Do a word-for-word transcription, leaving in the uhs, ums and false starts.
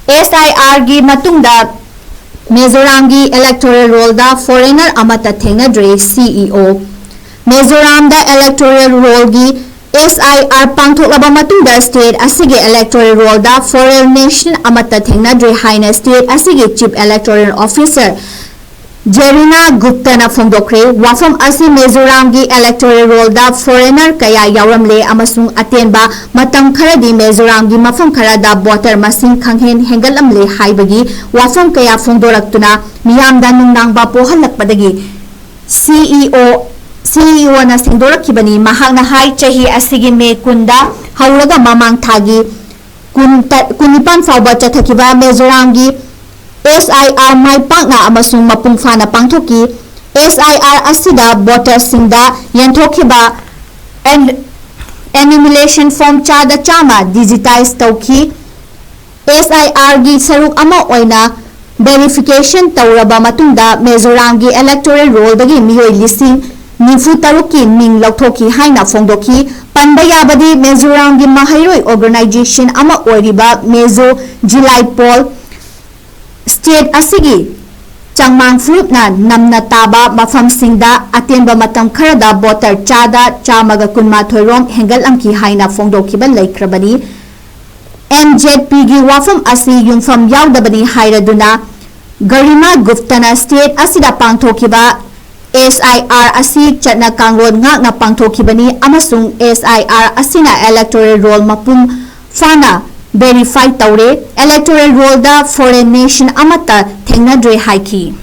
ꯑꯦꯁ ꯑꯥꯏ ꯑꯥꯔꯒꯤ ꯃꯇꯨꯡꯗ ꯃꯤꯖꯣꯔꯥꯝꯒꯤ electoral rollꯗ foreigner ꯑꯃꯠꯇ ꯊꯦꯡꯅꯗ꯭ꯔꯦ, ꯁꯤ ꯏ ꯑꯣ꯫ ꯃꯤꯖꯣꯔꯥꯝꯗ electoral rollꯒꯤ ꯑꯦꯁ ꯑꯥꯏ ꯑꯥꯔ ꯄꯥꯡꯊꯣꯛꯂꯕ ꯃꯇꯨꯡꯗ state ꯑꯁꯤꯒꯤ electoral rollꯗ foreign nation ꯑꯃꯠꯇ ꯊꯦꯡꯅꯗ꯭ꯔꯦ ꯍꯥꯏꯅ state ꯑꯁꯤꯒꯤ Chief Electoral Officer ꯖꯦꯔꯤꯅꯥ ꯒꯨꯞꯇꯅ ꯐꯣꯡꯗꯣꯛꯈ꯭ꯔꯦ꯫ ꯋꯥꯐꯝ ꯑꯁꯤ ꯃꯤꯖꯣꯔꯥꯝꯒꯤ electoral rollꯗ foreigner ꯀꯌꯥ ꯌꯥꯎꯔꯝꯂꯦ ꯑꯃꯁꯨꯡ ꯑꯇꯦꯟꯕ ꯃꯇꯝ ꯈꯔꯗꯤ ꯃꯤꯖꯣꯔꯥꯝꯒꯤ ꯃꯐꯝ ꯈꯔꯗ voter ꯃꯁꯤꯡ ꯈꯪꯍꯦꯟ ꯍꯦꯟꯒꯠꯂꯝꯂꯦ ꯍꯥꯏꯕꯒꯤ ꯋꯥꯐꯝ ꯀꯌꯥ ꯐꯣꯡꯗꯣꯔꯛꯇꯨꯅ ꯃꯤꯌꯥꯝꯗ ꯅꯨꯡꯅꯥꯡꯕ ꯄꯣꯛꯍꯜꯂꯛꯄꯗꯒꯤ ꯁꯤ ꯏ ꯑꯣ, ꯁꯤ ꯏ ꯑꯣꯅ ꯁꯦꯡꯗꯣꯔꯛꯈꯤꯕꯅꯤ꯫ ꯃꯍꯥꯛꯅ ꯍꯥꯏ, ꯆꯍꯤ ꯑꯁꯤꯒꯤ ꯃꯦ ꯀꯨꯟꯗ ꯍꯧꯔꯒ ꯃꯃꯥꯡ ꯊꯥꯒꯤ ꯀꯨꯟ, ꯀꯨꯟꯅꯤꯄꯥꯟ ꯐꯥꯎꯕ ꯆꯠꯊꯈꯤꯕ ꯃꯤꯖꯣꯔꯥꯝꯒꯤ ꯑꯦꯁ ꯑꯥꯏ ꯑꯥꯔ ꯃꯥꯏ ꯄꯥꯛꯅ ꯑꯃꯁꯨꯡ ꯃꯄꯨꯡ ꯐꯥꯅ ꯄꯥꯡꯊꯣꯛꯈꯤ꯫ ꯑꯦꯁ ꯑꯥꯏ ꯑꯥꯔ ꯑꯁꯤꯗ voterꯁꯤꯡꯗ ꯌꯦꯟꯊꯣꯛꯈꯤꯕ ꯑꯦꯟ-, enumeration form ꯆꯥꯗ ꯆꯥꯝꯃ digitize ꯇꯧꯈꯤ꯫ ꯑꯦꯁ ꯑꯥꯏ ꯑꯥꯔꯒꯤ ꯁꯔꯨꯛ ꯑꯃ ꯑꯣꯏꯅ verification ꯇꯧꯔꯕ ꯃꯇꯨꯡꯗ ꯃꯤꯖꯣꯔꯥꯝꯒꯤ electoral rollꯗꯒꯤ ꯃꯤꯑꯣꯏ ꯂꯤꯁꯤꯡ ꯅꯤꯐꯨ ꯇꯔꯨꯛꯀꯤ ꯃꯤꯡ ꯂꯧꯊꯣꯛꯈꯤ ꯍꯥꯏꯅ ꯐꯣꯡꯗꯣꯛꯈꯤ꯫ ꯄꯟꯕ ꯌꯥꯕꯗꯤ, ꯃꯤꯖꯣꯔꯥꯝꯒꯤ ꯃꯍꯩꯔꯣꯏ organization ꯑꯃ ꯑꯣꯏꯔꯤꯕ ꯃꯤꯖꯣ ꯖꯤꯂꯥꯏ ꯄꯣꯜ state ꯑꯁꯤꯒꯤ ꯆꯥꯡꯃꯥꯡ ꯐꯨꯔꯨꯞꯅ ꯅꯝꯅ ꯇꯥꯕ ꯃꯐꯝꯁꯤꯡꯗ ꯑꯇꯦꯟꯕ ꯃꯇꯝ ꯈꯔꯗ voter ꯆꯥꯗ ꯆꯥꯝꯃꯒ ꯀꯨꯟꯃꯥꯊꯣꯏ ꯔꯣꯝ ꯍꯦꯟꯒꯠꯂꯝꯈꯤ ꯍꯥꯏꯅ ꯐꯣꯡꯗꯣꯛꯈꯤꯕ ꯂꯩꯈ꯭ꯔꯕꯅꯤ꯫ ꯑꯦꯟ ꯖꯦꯗ ꯄꯤꯒꯤ ꯋꯥꯐꯝ ꯑꯁꯤ ꯌꯨꯝꯐꯝ ꯌꯥꯎꯗꯕꯅꯤ ꯍꯥꯏꯔꯗꯨꯅ, ꯒꯔꯤꯃꯥ ꯒꯨꯞꯇꯅ state ꯑꯁꯤꯗ ꯄꯥꯡꯊꯣꯛꯈꯤꯕ ꯑꯦꯁ ꯑꯥꯏ ꯑꯥꯔ ꯑꯁꯤ ꯆꯠꯅ ꯀꯥꯡꯂꯣꯟ ꯉꯥꯛꯅ ꯄꯥꯡꯊꯣꯛꯈꯤꯕꯅꯤ ꯑꯃꯁꯨꯡ ꯑꯦꯁ ꯑꯥꯏ ꯑꯥꯔ ꯑꯁꯤꯅ electoral roll ꯃꯄꯨꯡ ꯐꯥꯅ verify ꯇꯧꯔꯦ꯫ Electoral rollꯗ foreign nation ꯑꯃꯠꯇ ꯊꯦꯡꯅꯗ꯭ꯔꯦ ꯍꯥꯏꯈꯤ꯫